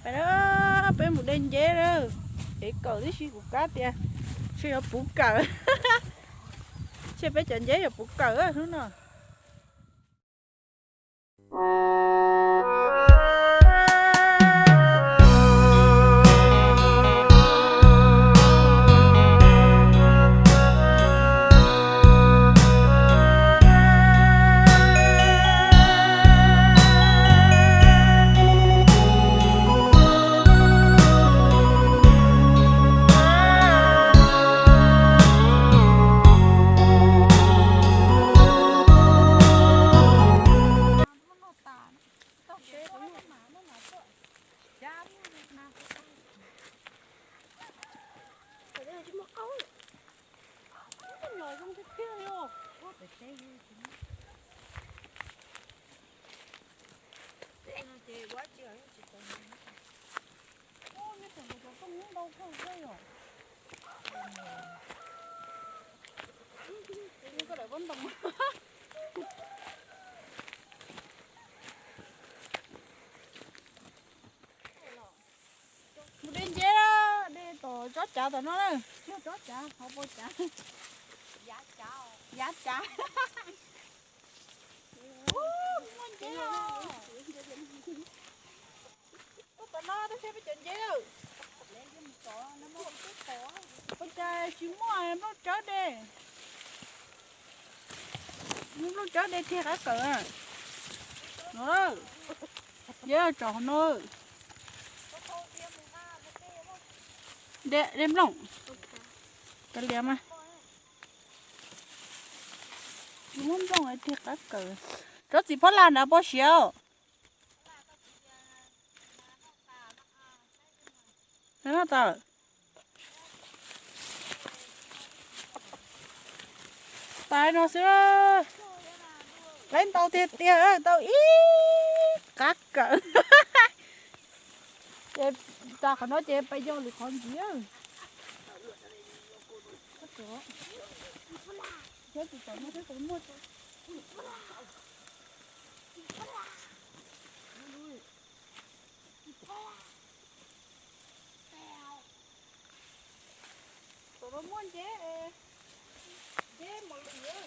Peb, peb mus de nceb lawm. Ev kawm tib si kuv kab tias ntshe yuav puv kawm. Ntshe peb cov nceb yuav puv kawm hnub no. Mus de nceb, de tom tsob cav tom no na. Tsob cav, hauv paus cav. Yav cav. Muaj nceb os. Tuaj tom no, tuaj saib peb cov nceb. Ua cas tsis muaj nplooj tsawb de? Muaj nplooj tsawb de thiaj qab kawm. No, nceb tsom hauv no. De, de nplooj. Kav liam mas. Tsis muaj nplooj thiaj qab kawm. Tsob txiv phob laj nrad puas siav? Noj tas. Tas no xwb. Laib ntau tiag tiag, tau ib qab kawm. Ces tas qhov no ces pais yog lwm qhov ntxiv. Tom no muaj nceb, nceb mos lwj.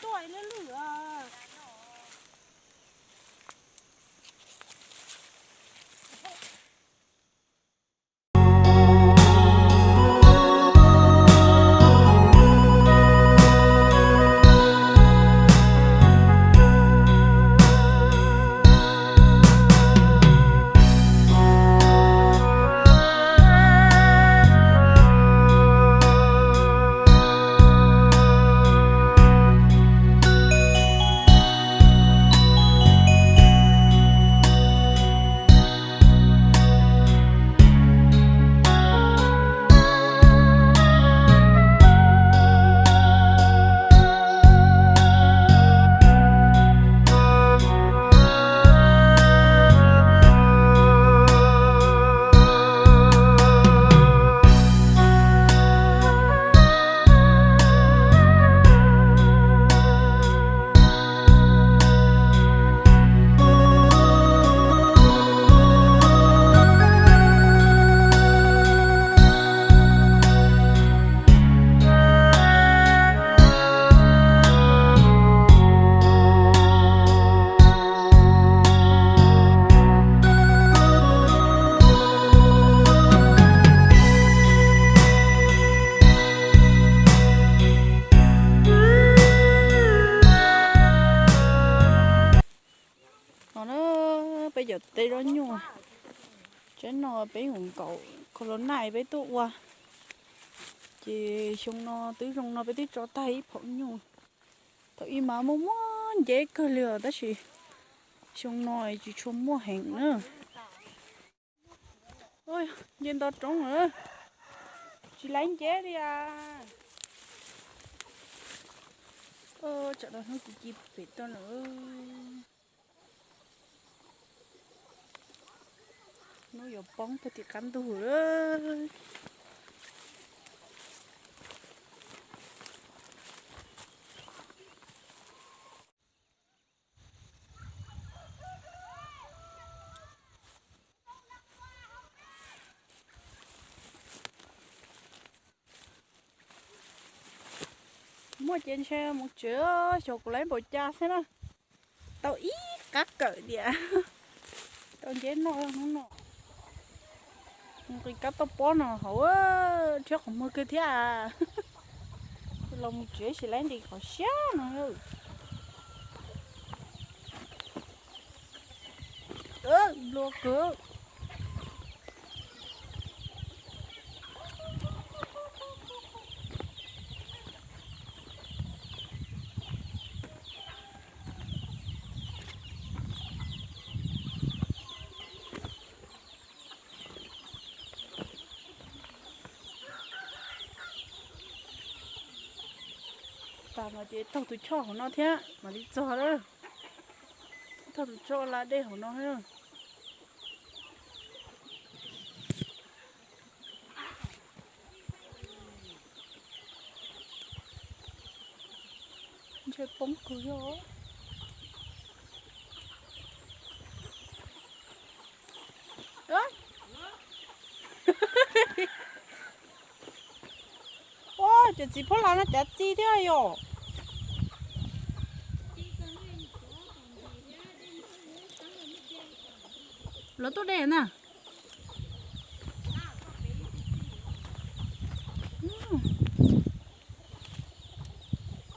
Tuaj ib lub lwj os. No na, peb cov teb zaub nyuj, tsaib no peb mus nkaum corona peb tuaj ua, ces xyoo no twb zoo no peb twb tso tag ib phaum nyuj. Thaum ub mas muaj muaj nceb kawg li os, tab sis xyoo no tsis tshua muaj heev na. Nce nto roob lawm, tsis laib nceb li as. Tsam no hnub ci ci pem toj lawm. Hnub yuav poob tag tim qab ntug lawm. Muaj ces ntshe mus tsev, xyov kuv laib npaum cas xwb na. Tau ib qab kawm tias tau nceb noj hnub no. Nqis kab toj pob no hauv, rhiab qhov muag kawg thiab. Los mus tsev sim laib nqis qhov siab no. Nplua kawg. Tas no ces taug tus choj hauv no thiab mam li txog lawm. Taug tus choj la dej hauv no thiab. Ntshe poob kawg yog. Ua, cov txiv phuab las no cav txi thiab yom. Lov tuaj de na.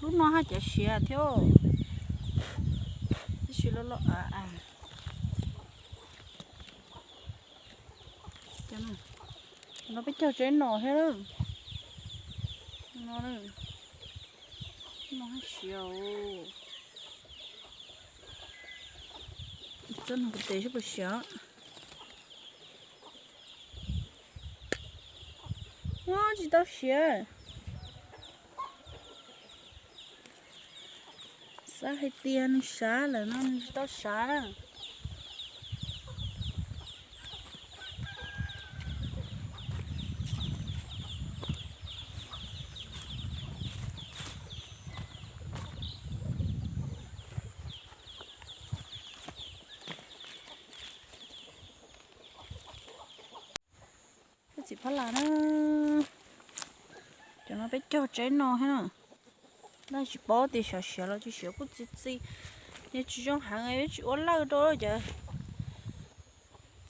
Lub no haj cav siav thiab. Tab sis loj loj a. No peb cog tsev no thiab. No, no haj siav. Txob no kuv tes seb puas siav. Ua, tsis tau siav. Xav hais tias nws sav lawm no nws tsis tau sav na. Kuj txiv phab las na. Cov no peb cog tsev no thiab na. Nag tsis paub tias xyov siav los tsis siav, kuj txi txi. Yog tsis zoo heev peb tsis ua lawj rau cov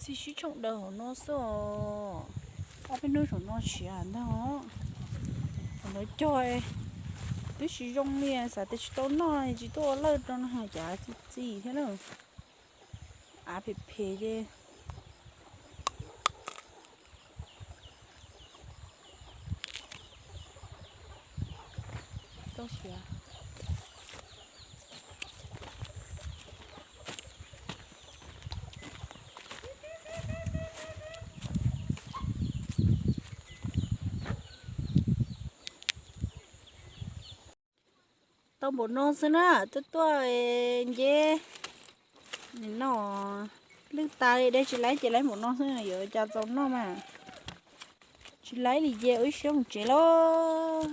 txi sib tshooj daws hauv no xwb os. Ob peb hnub saum no siav ntag. Thaum ntawd cog twb tsis zoo li, xav tias tsis tau noj tsis tuaj ua lawj rau no, cas txi txi thiab na. Av phem phem ces tau siav. Tau npaum no xwb na, tuaj tuaj nceb. Nim no lwj tas li, dej tsis laib ces laib npaum no xwb, yuav cas txaus noj mas. Tsis laib li ces ua ib siab mus tsev lauj.